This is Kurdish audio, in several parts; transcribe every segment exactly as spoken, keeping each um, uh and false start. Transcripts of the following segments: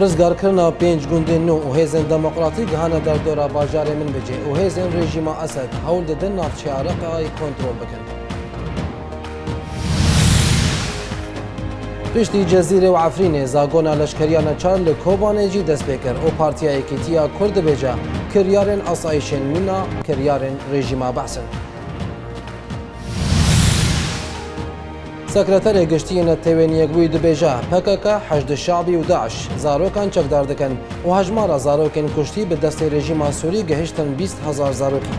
Rizgarkirina pênc gundên nû û hêzên demokratîk hane derdora bajarê Minbicê û hêzên rejîma Esed hewl didin navçeya Reqayê kontrol bikin. Piştî Cezîrê û Efrînê, zagona leşkeriya neçar li Kobanê jî dest pê kir û Partiya Yekîtiya Kurd dibêje, kiryarên asayişên mîna kiryarên rejîma Be'sin. Sekreterê Giştî yê Netewên Yekbûyî dibêje, P K K, Heşdê Şe'bî û DAIŞ zarokan çekdar dikin û hejmara zarokên kuştî bi destê rejîma Sûrî gihiştin bîst hezar zarokî.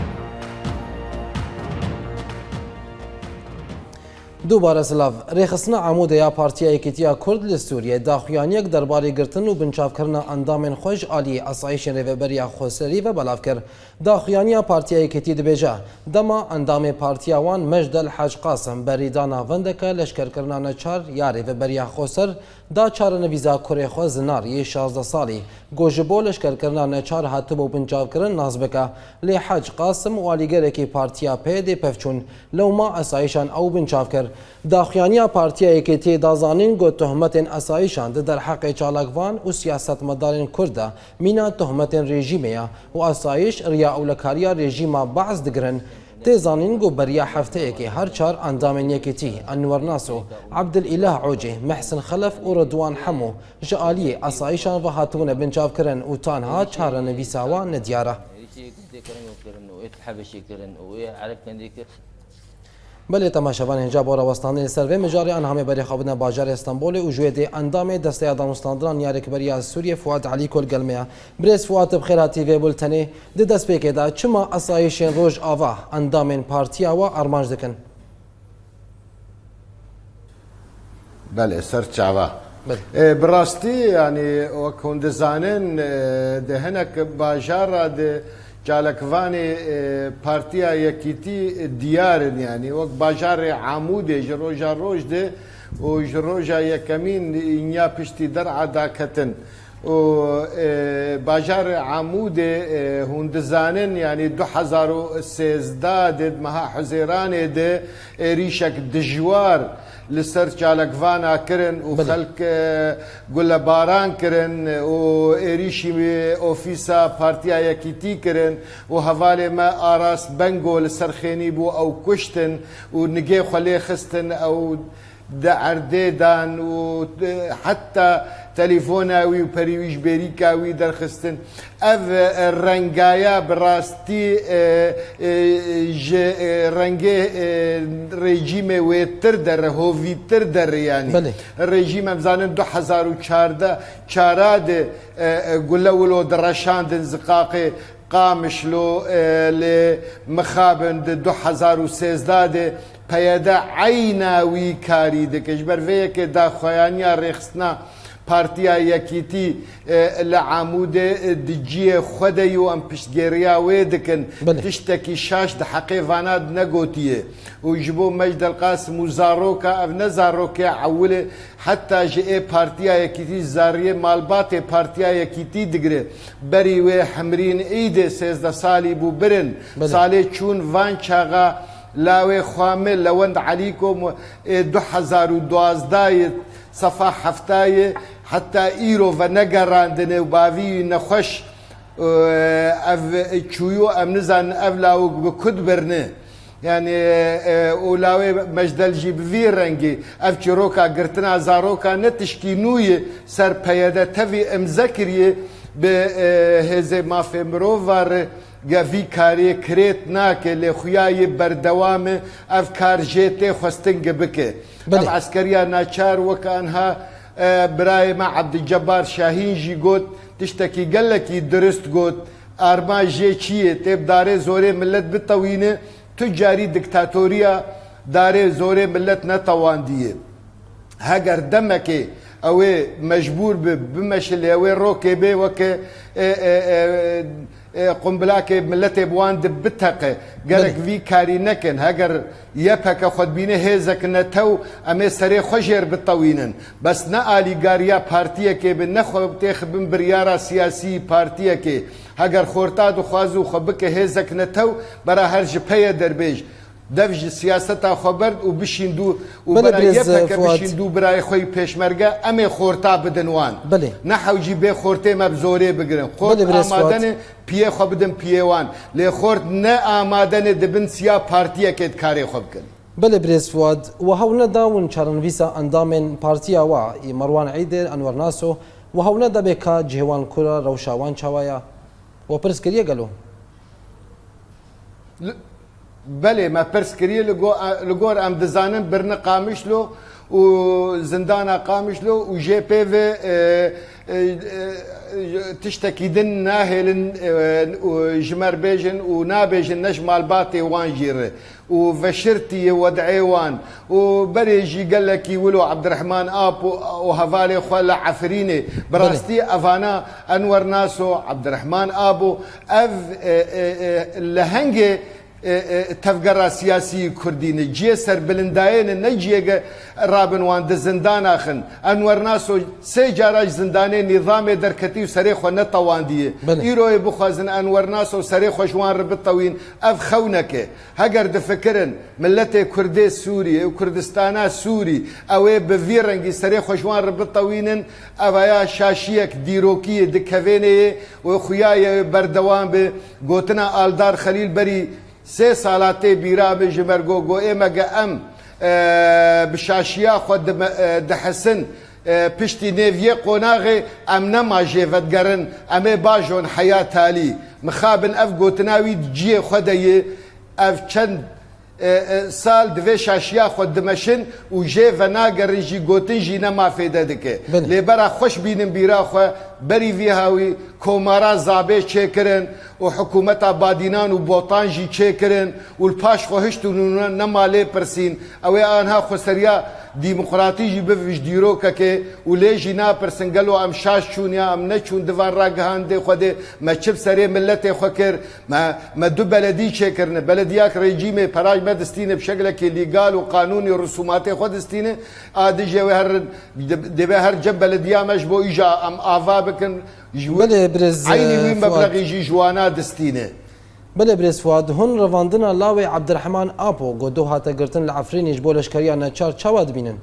Dubare silav. Rêxistina Amûdê ya Partiya Yekîtiya Kurd li Sûriyê daxuyaniyek derbarê girtin û binçavkirina endamên xwe ji aliyê asayişên Rêveberiya Xweserî ve belav kir. Daxuyaniya Partiya Yekîtî dibêje, dema endamê partiya wan Mecdel Hec Qasim berî dana vindeke leşkerkirina neçar ya Rêveberiya Xweser da çarenivîsa kurê xwe Zinar yê şazdeh salî, ku ji bo leşkerkirina neçar hatibû binçavkirin, nas bike. Lê Hec Qasim û alîgerekî partiya P Y D'ê pevçûn. Lewma esayîşan ew binçav kir. Daxuyaniya Partiya Yekîtiyê da zanîn ku tohmetên esayîşan di derheqê çalakvan û siyasetmedarên Kurd de mîna tohmetên rejîmê ye û esayîş riya ewlekariya rejîma Be'es digirin. Tê zanîn ku beriya hefteyekê her çar endamên Yekîtî, Enwer Naso, Ebdilîlah Ocê, Mehsin Xelef û Ridwan Hemo ji aliyê esayîşan ve hatibûne binçavkirin û tanha çarenivîsa wan nediyar e. Êrîşî Kurdê kirin û kirin û ê Hebeşê kirin û ê Ereb Kendê kir. Belê, temaşevanên hêja bo rawestandinê li ser vê mijarê, an hamê berê xwe bidin bajarê Stenbolê û ji wê dê endamê Desteya Danûstandina Niyarêkberiya Sûriyê Fuat Elîko li gel me ye. Birêz Fuat, bi xêr hatî vê bultenê. Di destpêkê de çima esayîşên Rojava endamên partiya we armanc dikin? Belê, ser çava. Belê. E, bi rastî, yanî, wek hûn dizanin, e, di hinek bajara di çalakvanê, e, Partiya Yekîtî diyar in, yanî, wek bajarê Amûdê ji roja roj de û ji roja yekemîn înya piştî der'a daketin. Û, e, bajarê Amûdê, e, hûn dizanin, yanî du hezar û sêzdeh de, di meha Huzêranê de êrîşek dijwar li ser çalakvana kirin û Belê. xelk, e, gulebaran kirin û êrîşî ofîsa Partiya Yekîtî kirin û hevalê me Aras Bengo li ser xênî bû, ew kuştin û nigê xwe lê xistin, ew di erdê dan û, e, heta telefona wî û perî wî ji bêrîka wî derxistin. Ev, e, rengaya bi rastî, e, e, ji, e, rengê, e, rejîmê wêtir der, hovîtir der, yanî. Belê. Rejîm, em zanin, du hezar û çardeh, çara de, e, e, gule wilo direşandin ziqaqê Qamişlo, e, li mixabin di du hezar û sêzdeh de P Y D eyna wî karî dike. Ji ber vê yekê daxuyaniya rêxistina Partiya Yekîtî, e, li Amûdê, e, di cihê xwe de yo, em piştgêriya wê dikin. Belê. Tiştekî şaş di heqê vana negotiye. Û ji bo Mecdel Qasim û zaroka, ev ne zarokê ewil e, heta ji ê Partiya Yekîtî zariyê malbatê Partiya Yekîtî digire. Berî wê Himrîn Îdê sêzdeh salî bû birin. Belê. Salê çûn van çaxa lawê xwe me Lewend Elîko mu-, ê du hezar û duwazdeh yê sefa heftayê heta îro venegerandine û bavî wî nexweş, e, ev çûyo, em nizanin ev lawik bi ku dibirine. Yanî, e, û lawê Mecdel jî bi vî rengî, ev çîroka girtina zaroka ne tişkî nû ye, ser P Y D tevî imze kiriye, bi, e, hêzê mafê mirova re ge vî karê kirêt nake, lê xuya yê berdewam e, ev kar jê tê xwestin ge bike. Belê. Ev eskeriya naçar wek anha, e, birayê me Ebdilcebar Şahîn jî got, tiştekî gelekî dirist got, armanc jê çi ye, tê bi darê zorê millet bitewîne, Tu carî diktatoriya darê zorê millet netewandiye. Heger demekê ew ê mecbûr bi, bimeşilê, ew ê rokê bê weke, e, e, e, e, qumbilakê milletê bi wan di biteqe. Gerek Belê. vî karî nekin. Heger Y P G xwe dibîne hêzek netew, em ê serê xwe jêr bitewînin. Bes ne alîgariya partiyekê bi, ne xwe têxibin biryara siyasî partiyekê. Heger xorta dixwaze û xwe bike hêzek netew, bera her ji peye derbêj. Dev ji siyaseta xwe berd û bişîn dû û Belê bira birêz, Y P K Fuat. Bişîn dû birayê xwe yî pêşmerge, em ê xorta bidin wan. Belê. Ne hewcî bê xortê me bi zorê bigirin. Xort Belê birêz, Fuat. Amadene piyê xwe bidin piyê wan. Lê xort ne amadene di bin siya partiyekê di karê xwe bikin. Belê birêz Fuad, we hewl neda hûn çarenivîsa endamên partiya we, yî Merwan Îdê, Enwer Naso, we hewl neda bê ka cihê wan kura, rewşa wan çawa ya? We pirs kiriye gelo? Li, belê, me pirs kiriye, li go-, li gor em dizanin birni Qamişlo û zindana Qamişlo û jê pê ve, e, e, e, tiştekî din nahêlin, e, û ji me re bêjin û nabêjin ne ji malbatê wan jî re. Û veşirtî ye wed'ê wan. Û berê jî gelekî wilo Abdurrahman Apo û hevalê xwe li Efrînê. Bi Belê. Rastî evana Enwer Naso, Abdurrahman Abo, ev, e, e, e, lehengê, e, e, tevgera siyasî yî Kurdî ne. Ciyê serbilindayê ne, ne ciyê ge rabin wan di zindana xin. Enwer Naso sê cara ji zindanê nîzamê derketî û serê xwe netewandiye. Belê. Îroyê bixwazin Enwer Naso serê xwe ji wan re bitewîn, ev xewneke. Heger difikirin miletê Kurdê Sûrî û Kurdistana Sûrî ew ê bi vî rengî serê xwe ji wan re bitewînin, evaya şaşiyek dîrokî ye, dikevênê yê û xuya ye berdewam bi. Gotina Aldar Xelîl berî sê sala tê bîra min ji me re got, got, ê me ge em, e, bi şaşiya xwe dime-, e, dihesin, e, piştî nêviyê qonaxê em nema jê vedigerin, em ê bajon heya talî. Mixabin ev gotina wî di ciyê xwe de ye, ev çend, e, e, sal di vê şaşiya xwe dimeşin û jê venagerin jî, gotin jî nema fêde dike. Belê. Lê bera xweş bînin bîra xwe, berî vî hawî komara Zabê çêkirin û hikûmeta Badînan û Botan jî çêkirin û li paş xwe hişt û nûne nema lê pirsîn. Ew ê anha xweseriya demokratî jî bive ji dîrokekê û lê jî napirsin, gelo em şaş çûn ya em neçûn di van ragihandê xwe de, me çi bi serê miletê xwe kir? Me, me du beledî çêkirine. Belediyek rejîmê peraj me distîne, bi şeklekê lîgal û qanûnî û risûmatê xwe distîne. A dijê wê her, dê-, dêbe her cem belediya me ji bo îja em ava bikin. Ji Belê, birêz, eynî wî e, Fuat. Meblexî jî ji wana distîne. Belê, birêz Fuat, hûn revandina lawê Abdurrahman Apo, ku doh hate girtin li Efrînê ji bo leşkeriya neçar, çawa dibînin?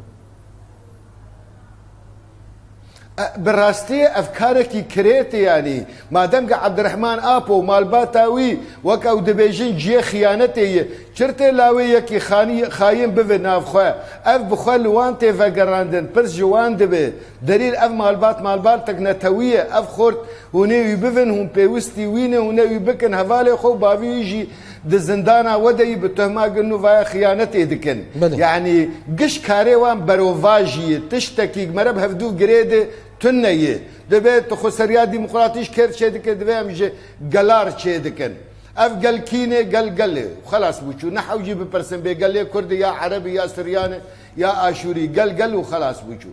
E, bi rastî ev karekî kirêt e, yanî madem ki Abdurrahman Apo û malbata wî, wek ew dibêjin, cihê xiyanetê ye, çi tê lawê yekî xanî-, xayin bive nav xwe? Ev bi xwe li wan tê vegerandin, pirs ji wan dibe. Delîl, ev malbat malbatek netewî ye, ev xort hûn ê wî bivin, hûn pêwistî wî ne, hûn ê wî bikin hevalê xwe û bavî wî jî di zindana we de yî bi tuhma girin û vaya xiyanetê dikin. Belê. Yanî giş karê wan berovajî ye. Tiştekî mere bi hevdû girê de tune ye. Divê tu xweseriya demokratî ji kêr çêdike, divê em ji gelar çêdikin. Ev gel kî ne, gel gel e. Xelas bû çû. Ne hewcî bipirsin bê gelê Kurd e ya Ereb e ya Siryan e ya Aşûrî. Gel gel û xelas bû çû.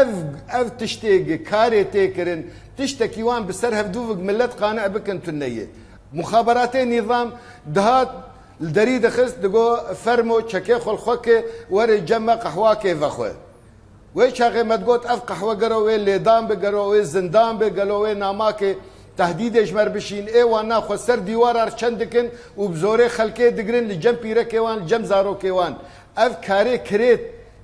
Ev, ev tiştê gi karê tê kirin, tiştekî wan bi ser hevdû vik millet qane bikin tune ye. Muxaberatê nîzam dihat li derî dixist, digo, fermo çekê xwe li xwe ke, were cem me qehwakê vexwe. Wê çaxê me digot, ev qehwe gero wê lêdan be, gero wê zindan be, gelo wê namake tehdîdê ji me re bişîn. Ê wan na xwe ser dîwara re çend dikin û bi zorê xelkê digirin li cem pîrekê wan, li cem zarokê wan. Ev karê kirêt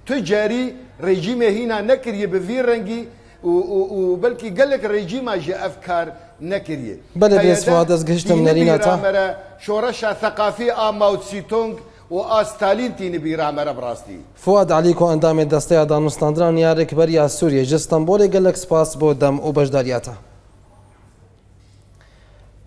tu carî rejîmê hîna nekiriye bi vî rengî û, û, û belkî gelek rejîma jî ev kar nekiriye. Belê, birêz Fuad, ez gihiştim nerîna te. Şoreşa seqafî a Mao Tse-tung û a Stalîn tîni bîra me re bi rastî. Fuad Elî, ku endamê Desteya Danûstandina Niya Rêkberiya Sûriyê ji Stenbolê, gelek spas bo dem û beşdariya te.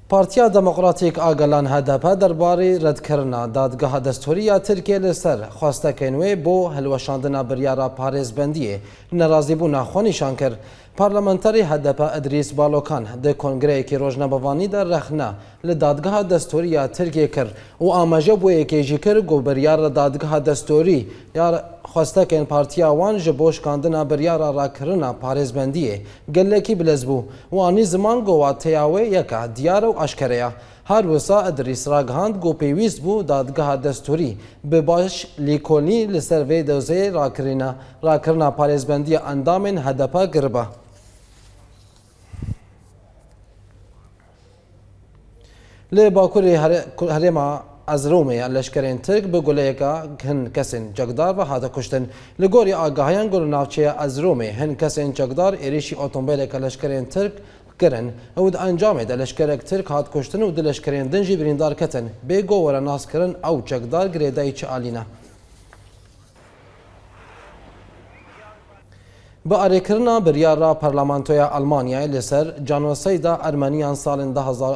Partiya Demokratîk a Gelan, H D P, derbarê redkirina dadgeha destûrî ya Tirkiyê li ser xwestekên wê bo hilweşandina biryara parêzbendiyê nerazîbûna xwe nîşan kir. Parlamenterê H D P Idrîs Balokan di kongreyekî rojnamevanî de rexne li dadgeha destûrî ya Tirkiyê kir û amaje bo yekê jî kir ku biryara dadgeha destûrî ya xwestekên partiya wan ji bo şikandina biryara rakirina parêzbendiyê gelekî bilez bû û anî ziman ku wateya wê yek e, diyar û aşkere ye. Her wisa Idrîs ragihand ku pêwîst bû dadgeha destûrî bi baş lêkolîn li ser vê dozeyê rakirina, rakirina parêzbendiya endamên H D P kiribe. Li Bakurê Here-, Herêma Ezromê ya leşkerên Tirk bi guleyeke hin kesên çekdar ve hate kuştin. Li gorî agahiyan ku li navçeya Ezromê hin kesên çekdar êrîşî otomobileke leşkerên Tirk kirin û di encamê de leşkerek Tirk hat kuştin û du leşkerên din jî birîndar ketin. Bê ku were naskirin ew çekdar girêdayî çi alî ne. Bi erêkirina biryara Parlamentoya Almanyayê li ser canoseyda Ermeniyan salên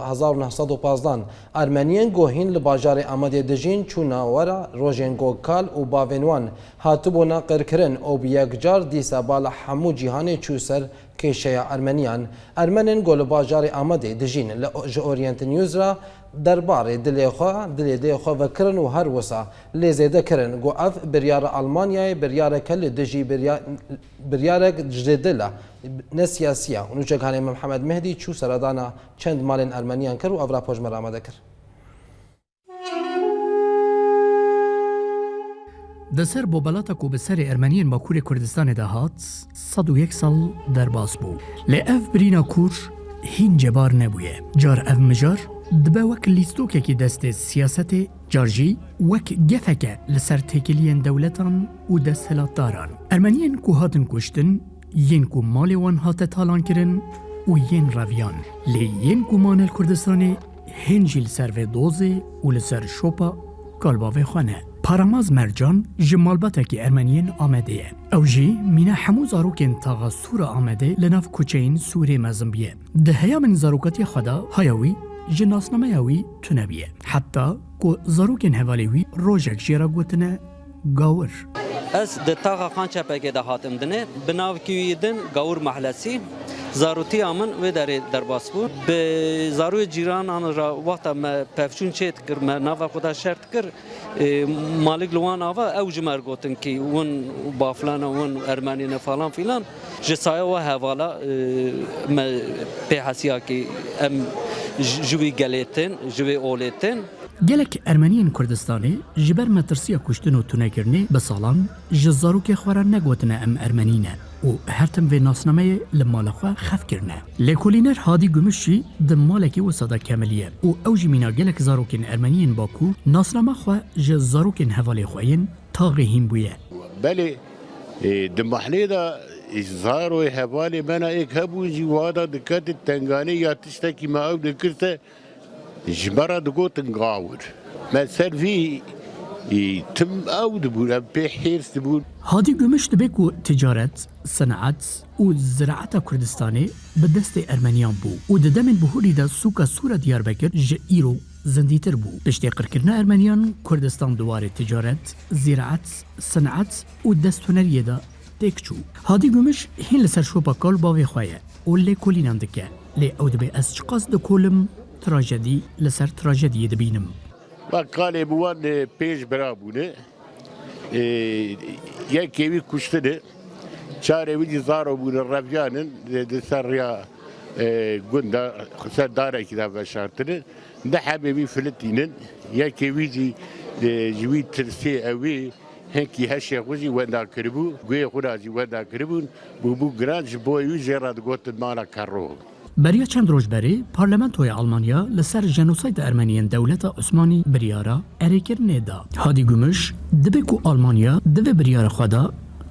hezar û neh sed û pazdan, Ermeniyên ku hîn li bajarê Amedê dijîn çûna wera rojên ku kal û bavên wan hatibûna qirkirin û bi yekcar dîsa bala hemû cîhanê çû ser kêşeya Ermeniyan. Ermenên ku li bajarê Amedê dijîn li, ji Orient News re derbarê dilê xwe, dilê dê xwe vekirin û her wisa lê zêde kirin ku ev biryara Almanyayê biryareke li dijî birya-, biryarek ji dil e, ne siyasî ye. Û nûçe hanê me Mihemed Mehdî çû seredana çend malên Ermeniyan kir û ev rapor ji me re amade kir. Di ser bobelata ku bi serê Ermeniyên Bakurê Kurdistanê de hat, sed û yek sal derbas bû. Lê ev birîna kûr hîn cebar nebûye. Car ev mijar dibe wek lîstokekî destê siyasetê, car jî wek gefeke li ser têkiliyên dewletan û desthilatdaran. Ermeniyên ku hatin kuştin, yên ku malê wan hate talankirin û yên reviyan. Lê yên ku mane li Kurdistanê hên jî li ser vê dozê û li ser şopa kalbavê xwe ne. Paramaz Mercan ji malbatekî Ermeniyên Amedê ye. Ew jî mîna hemû zarokên taxa Sûra Amedê li nav kuçeyên Sûrê mezin bûye. Di heyamên zarokatiya xwe de haya wî ji nasnameya wî tune bûye. Heta ku zarokên hevalê wî rojek jê re gotine, Gawir. Ez di taxa Xançepekê de hatim dinê. Bi navkî wî din Gawir Mehlesî. Zarotiya min wê derê derbas bû. Bi zaroyê cîranan re wexta me pevçûn çê dikir, me nava xwe de şer dikir, e, malik li wan ava ew ji me re gotin kî win baflana, win Ermenî ne falan filan. Ji saya we hevala, e, me pê hesiya kî em ji, ji wî gelê tên, ji wê olê tên. Gelek Ermeniyên Kurdistanê ji ber metirsiya kuştin û tunekirinê bi salan ji zarokê xwe re negotine em Ermenî ne û her tim vê nasnameyê li mala xwe xev kirine. Lêkolîner Hadî Gumuşî di malekî wisa de kemiliye û ew jî mîna gelek zarokên Ermeniyên Bakur nasnama xwe ji zarokên hevalê xwe yên taxê hîn bûye. Belê, e, di mehlê de, e, zaroyê hevalê me ne êk hebûn jî wada dikete tenganê ya tiştekî me ew dikirte, ji me re digotin gawir. Me ser vî, î, tim ew dibûn, em pê hêrs dibûn. Hadî Gümüş dibê ku ticaret, senaet û ziraeta Kurdistanê bi destê Ermeniyan bû û di demên bihurî de sûka Sûra Diyarbekir ji îro zindîtir bû. Piştî qirkirina Ermeniyan, Kurdistan di warê ticaret, ziraet, senaet û desthuneriyê de têk çû. Hadî Gümüş hîn li ser şopa kal bavê xwe ye û lêkolînan dike. Lê ew dibê ez çiqas dikolim, trajedî li ser trajediyê dibînim. Bak, kalê bi wan, e, pênc bira bûne. E, yekê wî kuştine. Çarê wî jî zaro bûne, reviyanin, e, di ser riya, e, gunda, ser darekî de veşartine. Di hebê wî filitînin. Yekê wî jî, e, ji wî tirsê ew ê. Hinkî heşê xwe jî wenda kiribû, guhê xwe re jî wenda kiribûn, bûbû giran, ji bo wî jê re digotin mala kerro. Beriya çend roj berê, Parlamentoya Almanya li ser jenosayda Ermeniyên dewleta Osmanî biryara erêkirinê da. Hadî Gümüş dibê ku Almanya di vê biryara xwe de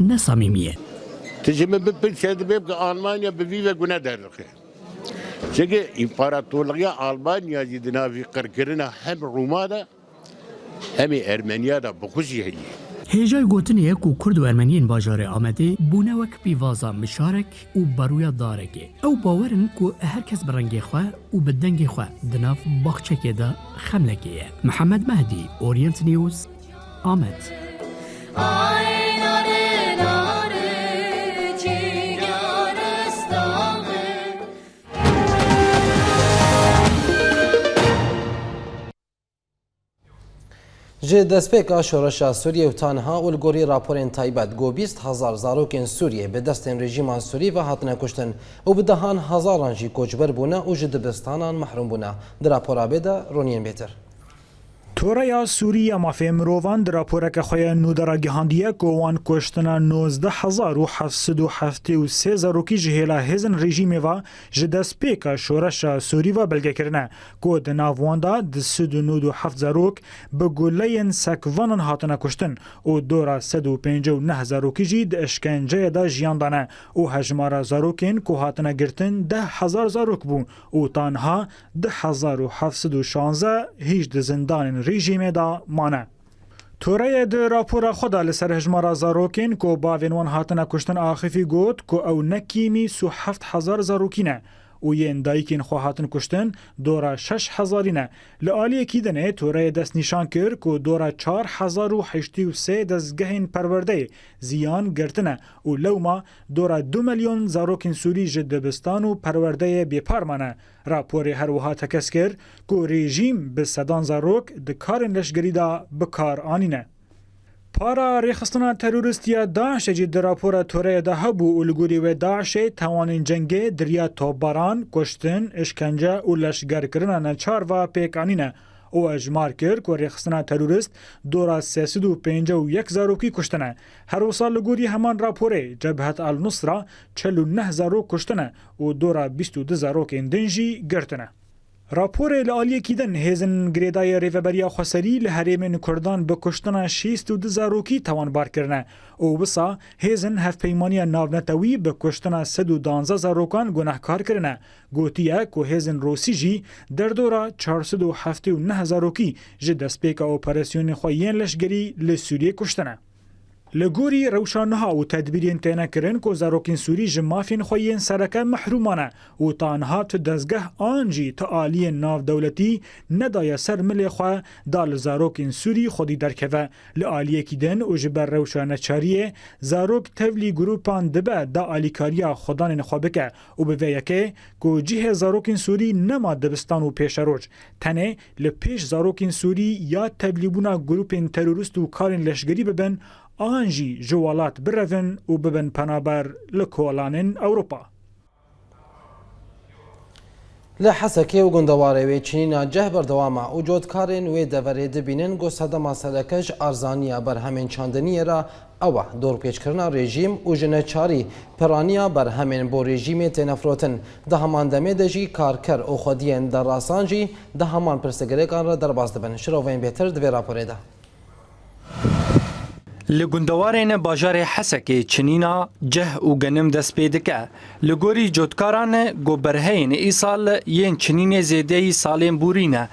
ne samîmî ye. Tu ji min bipirse, dibêm ku Almanya bi vî ve gune derdixe. Çimkî împaratorliya Almanya jî di nav vî qirkirina hem Rûma de, hemî Ermeniya de bi xwe jî heye. Hêjayî gotinê ye ku Kurd û Ermeniyên bajarê Amedê bûne wek pîvaza mişarek û baroya darekê. Ew bawer in ku her kes bi rengê xwe û bi dengê xwe di nav baxçekê de xemlekê ye. Mihemed Mehdî, Orient News, Amed. Ji destpêka şoreşa Sûriyê û ta niha û li gorî raporên taybet, ku bîst hezar zarokên Sûriyê bi destên rejîma Sûrî ve hatine kuştin û bi dehan hezaran jî koçber bûne û ji dibistanan mehrûm bûne. Di rapora bê de roniyên bêtir. Toreya Sûrî ya Mafê Mirovan di raporeke xwe ya nû de ragihandiye ku wan kuştina nozdeh hezar û heft sed û heftê û sê zarokî ji hêla hêzên rejîmê ve ji destpêka şoreşa Sûrî ve belge kirine, ku di nav wan de du sed û nod û heft zarok bi guleyên sekvanan hatine kuştin û dora sed û pêncî û neh zarokî jî di işkenceyê de jiyan dane û hejmara zarokên ku hatine girtin deh hezar zarok bû û tanha du hezar û heft sed û şanzeh hîç di zindanên rejîmê de mane. Toreyê di rapora xwe de li ser hejmara zarokên ku bavên wan hatine kuştin axifî got ku ew ne kêmî sî û heft hezar zarokî ne û yên dayikên xwe hatin kuştin dora şeş hezarî ne. Li aliyekî dinê Toreyê destnîşan kir ku dora çar hezar û heştê û sê dezgehên perwerdeyê ziyan girtine û lewma dora du milyon zarokên Sûrî ji dibistan û perwerdeyê bêpar mane. Raporê her wiha tekez kir ku rejîm bi sedan zarok di karên leşgerî de bi kar anîne. Para rêxistina terorîst ya DAIŞê jî di rapora Toreyê de hebû û li gorî wê DAIŞê tawanên cengê di riya topbaran, kuştin, işkence û leşgerkirina neçar ve pêk anîne û hejmar kir ku rêxistina terorîst dora sê sed û pêncî û yek zarokî kuştine. Her wisa li gorî heman raporê Cebhet El Nusra çil û neh zarok kuştine û dora bîst û du zarokên din jî girtine. Raporê li aliyekî din hêzên girêdayî Rêveberiya Xweserî li herêmên Kurdan bi kuştina şêst û du zarokî tawanbar kirine û wisa hêzên Hevpeymaniya Navnetewî bi kuştina sed û duwazdeh zarokan gunehkar kirine. Gotiye ku hêzên Rûsî jî derdora çar sed û heftê û neh zarokî ji destpêka operasyonên xwe yên leşgerî li Sûriyê kuştine. Li gorî rewşa niha û tedbîrên têne kirin ku zarokên Sûrî ji mafên xwe yên sereke mehrûm mane û ta niha tu dezgeh an jî tu aliyên navdewletî nedaye ser milê xwe da li zarokên Sûrî xwedî derkeve. Li aliyekî din û ji ber rewşa neçariyê zarok tevlî grûpan dibe da alîkariya xwedanên xwe bike û bi vê yekê ku cihê zarokên Sûrî nema dibistan û pêşeroj, tenê li pêş zarokên Sûrî ya tevlîbûna grûpên terorîst û karên leşgerî bibin, an jî ji welat birevin û bibin penaber li kolanên Ewropa. Li Hesekê û gundewarê wê çinîna ceh berdewam e û cotkarên wê deverê dibînin ku sedema sereke ji erzaniya berhemên çandiniyê re ew e, dorpêçkirina rejîm û ji neçarî piraniya berhemên bo rejîmê têne firotin. Di heman demê de jî karker û xwediyên derasan jî di heman pirsgirêkan re derbas dibin. Şiroveyên bêhtir di vê raporê de. Li gundewarên bajarê Hesekê çinîna ceh û genim dest pê dike. Li gorî cotkaran, ku berheyên îsal yên çinînê zêdeyî salên borî ne,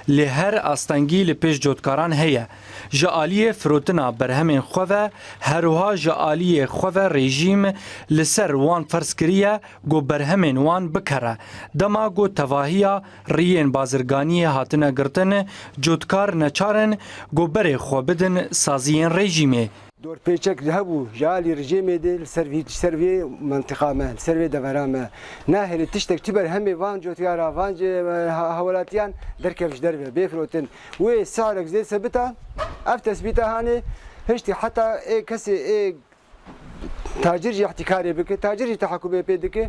lê her astengî li pêş cotkaran heye. Ji aliyê firotina berhemên xwe ve, her wiha ji aliyê xwe ve rejîm li ser wan ferz kiriye, ku berhemên wan bikere. Dema ku tevahiya riyên bazirganiyê hatine girtin, cotkar neçar in ku berê xwe bidin saziyên rejîmê. Dorpêçek hebû ji alî rejîmê de li ser vî, li ser vê mentiqa me, li ser vê devera me. Nahêle tiştek çi berhemê van cotkara, van ce-, ha-, hawelatiyan derkev ji derve, bê firotin. Wê si'rek zêde sebita, ev tesbîta hanê, hiştî heta ê kesê ê Tacir jî îhtîkarê bike, tacir jî tehekumê pê dike.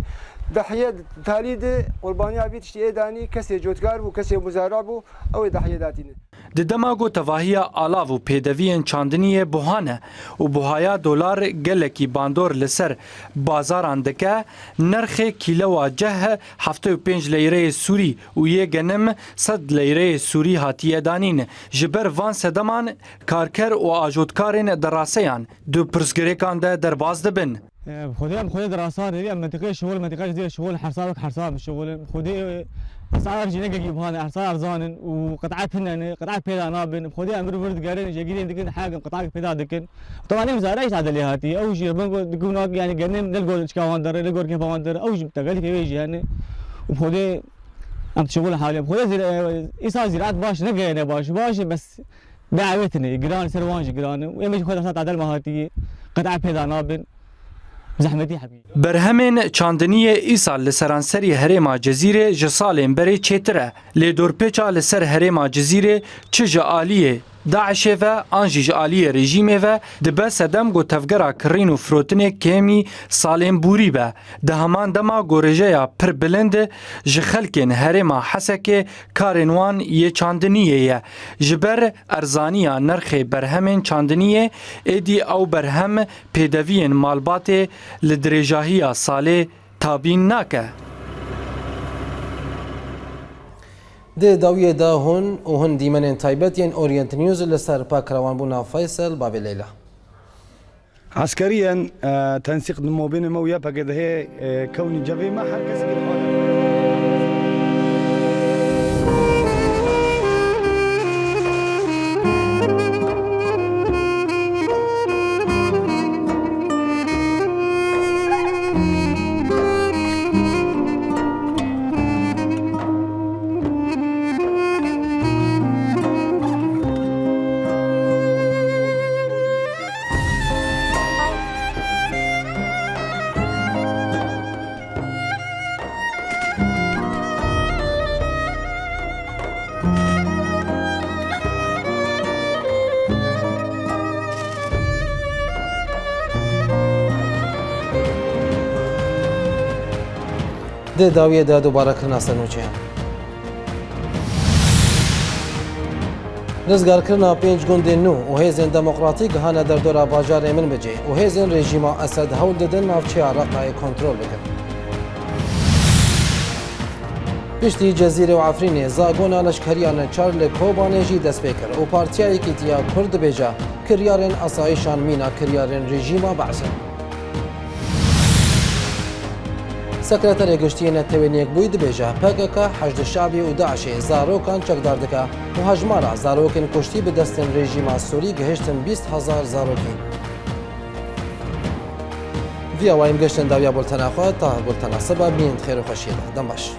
Dahiye talî de qurbaniya vî tiştî ê danî kesê cotkar bû, kesê muzara bû, ew ê dahiye datîne. Di dema ku tevahiya alav û pêdeviyên çandiniyê buha ne û buhaya dolar gelekî bandor li ser bazaran dike, nirxê kîlewa ceh heftê û pênc leyreyê Sûrî û yê genim sed leyreyê Sûrî hatiye danîn. Ji ber van sedeman karker û ajotkarên deraseyan di pirsgirêkan de derbas dibin. Bi Xwedê em Xwedê dirasan hêvî em mentiqê şixul, mentiqê zî şixul hersa wek hersa bi şixulin. Xwedê hersa ev jî ne gelkî buhan, hersa erzan in û qit'e tune ne, qit'e pêda nabin. Bi Xwedê em vir vir digerin, jêgirîn dikin, hek em qit'e pêda dikin. Teban em zara îşte delê hatî. Ew jî ben go dikin nak yani genim ne gor çika wan dere, ne gor kefa wan dere. Ew jî tegelkê wê jî yani. Û bi Xwedê em şixul halê. Bi Xwedê zî-, îsa ziraat baş ne gene baş, baş bes. Bi ewê tune, giran ser wan jî giran e. Û em jî xwe desta tadel me hatiyê. Qet'a pêda nabin. Zehmetî hebî. Berhemên çandiniyê îsal li seranserî herêma Cizîrê ji salên berê çêtir e. Lê dorpêça li ser herêma Cizîrê çi ji aliyê DAIŞê ve an jî ji aliyê rejîmê ve dibe sedem ku tevgera kirîn û firotinê kêmî salên borî be. Di heman dema gorêjeya pir bilind ji xelkên herêma Hesekê karên wan yê çandiniyê ye. Ji ber erzaniya nirxê berhemên çandiniyê, êdî ew berhem pêdeviyên malbatê li dirêjahiya salê tabîn nake. Di dawiyê de hûn û hûn dîmenên taybet yên Orient News li ser pakira wan bûna Faysal Bavê Leyla. Eskeriyen, e, tensiq di mobînê me û YPG de hê, e, kewnî cevê me her kesî li xwe de. Di dawiyê de dubarekirina ser nûçeyan. Rizgarkirina pênc gundên nû û hêzên demokratîk hane derdora bajarê Minbicê û hêzên rejîma Esed hewl didin navçeya Reqayê kontrol bikin. Piştî Cezîrê û Efrînê, zagona leşkeriya neçar li Kobanê jî dest pê kir û Partiya Yekîtiya Kurd dibêje, kiryarên asayişan mîna kiryarên rejîma Be'sê. Sekreterê Giştî yê Netewên Yekbûyî dibêje, P K K, Heşdê Şebî û DAIŞê zarokan çekdar dike û hejmara zarokên kuştî bi destên rejîma Sûrî gihiştin bîst hezar zarokî. Viya wayîm giştin dawiya bultena xwe, ta bultena siba bînin di xêr û xweşiyê de. Dem baş.